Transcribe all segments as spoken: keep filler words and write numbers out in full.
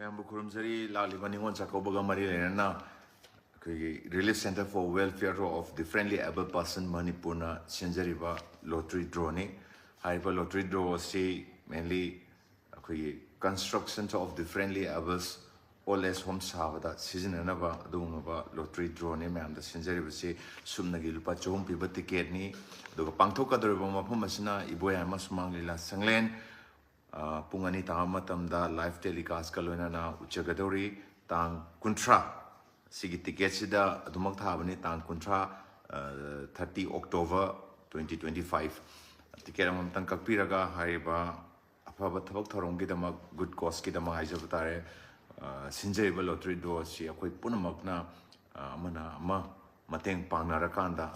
ꯃꯌꯥꯝꯕꯨ ꯈꯨꯔꯨꯝꯖꯔꯤ꯫ ꯂꯥꯛꯂꯤꯕ ꯅꯤꯉꯣꯜ ꯆꯥꯛꯀꯧꯕꯒ ꯃꯔꯤ ꯂꯩꯅꯅ ꯑꯩꯈꯣꯏꯒꯤ Relief Centre for Welfare of Differently Abled Person ꯃꯅꯤꯄꯨꯔꯅ ꯁꯤꯟꯖꯔꯤꯕ lottery drawꯅꯤ꯫ ꯍꯥꯏꯔꯤꯕ lottery draw ꯑꯁꯤ mainly ꯑꯩꯈꯣꯏꯒꯤ construction of differently abled old age home ꯁꯥꯕꯗ ꯁꯤꯖꯤꯟꯅꯅꯕ ꯑꯗꯨꯒꯨꯝꯂꯕ lottery drawꯅꯤ ꯃꯌꯥꯝꯗ ꯁꯤꯟꯖꯔꯤꯕꯁꯤ꯫ ꯁꯨꯞꯅꯒꯤ ꯂꯨꯄꯥ ꯆꯍꯨꯝ ꯄꯤꯕ ticketꯅꯤ꯫ ꯑꯗꯨꯒ ꯄꯥꯡꯊꯣꯛꯀꯗꯧꯔꯤꯕ ꯃꯐꯝ ꯑꯁꯤꯅ ꯏꯕꯣꯌꯥꯏꯃ ꯁꯨꯃꯥꯡ ꯂꯤꯂꯥ ꯁꯪꯂꯦꯟ, ꯑ, ꯄꯨꯡ ꯑꯅꯤ ꯇꯥꯕ ꯃꯇꯝꯗ live telecastꯀ ꯂꯣꯏꯅꯅ ꯎꯠꯆꯒꯗꯧꯔꯤ꯫ ꯇꯥꯡ ꯀꯨꯟꯊ꯭ꯔꯥ, ꯁꯤꯒꯤ ticketꯁꯤꯗ ꯑꯗꯨꯃꯛ ꯊꯥꯕꯅꯤ, ꯇꯥꯡ ꯀꯨꯟꯊ꯭ꯔꯥ, ꯑ, thirty October twenty twenty five꯫ Ticket ꯑꯃꯃꯝꯇꯪ ꯀꯛꯄꯤꯔꯒ ꯍꯥꯏꯔꯤꯕ ꯑꯐꯕ ꯊꯕꯛ ꯊꯧꯔꯝꯒꯤꯗꯃꯛ, good causeꯀꯤꯗꯃꯛ ꯍꯥꯏꯖꯕ ꯇꯥꯔꯦ, ꯑ, ꯁꯤꯟꯖꯔꯤꯕ lottery drawꯁꯤ ꯑꯩꯈꯣꯏ ꯄꯨꯝꯅꯃꯛꯅ, ꯑ, ꯑꯃꯅ ꯑꯃ ꯃꯇꯦꯡ ꯄꯥꯡꯅꯔꯀꯥꯟꯗ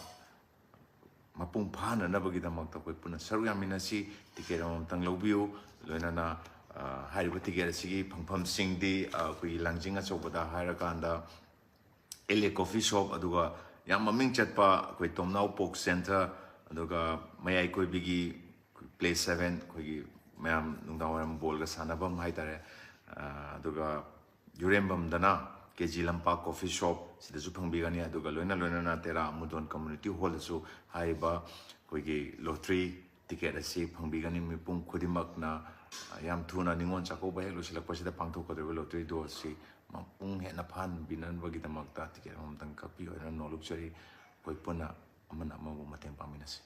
ꯃꯄꯨꯡ ꯐꯥꯅꯅꯕꯒꯤꯗꯃꯛꯇ ꯑꯩꯈꯣꯏ ꯄꯨꯟꯅ ꯁꯔꯨꯛ ꯌꯥꯃꯤꯟꯅꯁꯤ꯫ Ticket ꯑꯃꯃꯝꯇꯪ ꯂꯧꯕꯤꯌꯨ꯫ ꯂꯣꯏꯅꯅ, ꯑ, ꯍꯥꯏꯔꯤꯕ ticket ꯑꯁꯤꯒꯤ ꯐꯪꯐꯝꯁꯤꯡꯗꯤ, ꯑ, ꯑꯩꯈꯣꯏꯒꯤ ꯂꯥꯡꯖꯤꯡ ꯑꯆꯧꯕꯗ ꯍꯥꯏꯔꯀꯥꯟꯗ L A Coffee Shop, ꯑꯗꯨꯒ ꯌꯥꯝ ꯃꯃꯤꯡ ꯆꯠꯄ ꯑꯩꯈꯣꯏ ꯇꯣꯝꯅꯥꯎ Pork Centre, ꯑꯗꯨꯒ ꯃꯌꯥꯏ ꯀꯣꯏꯕꯤꯒꯤ Play Seven, ꯑꯩꯈꯣꯏꯒꯤ ꯃꯌꯥꯝ ꯅꯨꯡꯗꯥꯡ ꯋꯥꯏꯔꯝ ꯕꯣꯜꯒ ꯁꯥꯟꯅꯐꯝ ꯍꯥꯏꯇꯥꯔꯦ, ꯑ, ꯑꯗꯨꯒ ꯌꯨꯔꯦꯝꯕꯝꯗꯅ K G ꯂꯝꯄꯥꯛ Coffee Shop, ꯁꯤꯗꯁꯨ ꯐꯪꯕꯤꯒꯅꯤ꯫ ꯑꯗꯨꯒ ꯂꯣꯏꯅ ꯂꯣꯏꯅꯅ ꯇꯦꯔꯥ ꯑꯃꯨꯗꯣꯟ Community Hallꯗꯁꯨ ꯍꯥꯏꯔꯤꯕ ꯑꯩꯈꯣꯏꯒꯤ lottery ticket ꯑꯁꯤ ꯐꯪꯕꯤꯒꯅꯤ꯫ ꯃꯤꯄꯨꯝ ꯈꯨꯗꯤꯡꯃꯛꯅ, ꯑ, ꯌꯥꯝ ꯊꯨꯅ ꯅꯤꯉꯣꯜ ꯆꯥꯛꯀꯧꯕ ꯍꯦꯛ ꯂꯣꯏꯁꯤꯜꯂꯛꯄꯁꯤꯗ ꯄꯥꯡꯊꯣꯛꯀꯗꯧꯔꯤꯕ lottery drawꯁꯤ ꯃꯄꯨꯡ ꯍꯦꯟꯅ ꯐꯥꯍꯟꯕꯤꯅꯕꯒꯤꯗꯃꯛꯇ ticket ꯑꯃꯃꯝꯇꯪ ꯀꯛꯄꯤꯌꯨ ꯍꯥꯏꯅ ꯅꯣꯜꯂꯨꯛꯆꯔꯤ꯫ ꯑꯩꯈꯣꯏ ꯄꯨꯟꯅ ꯑꯃꯅ ꯑꯃꯕꯨ ꯃꯇꯦꯡ ꯄꯥꯡꯃꯤꯟꯅꯁꯤ꯫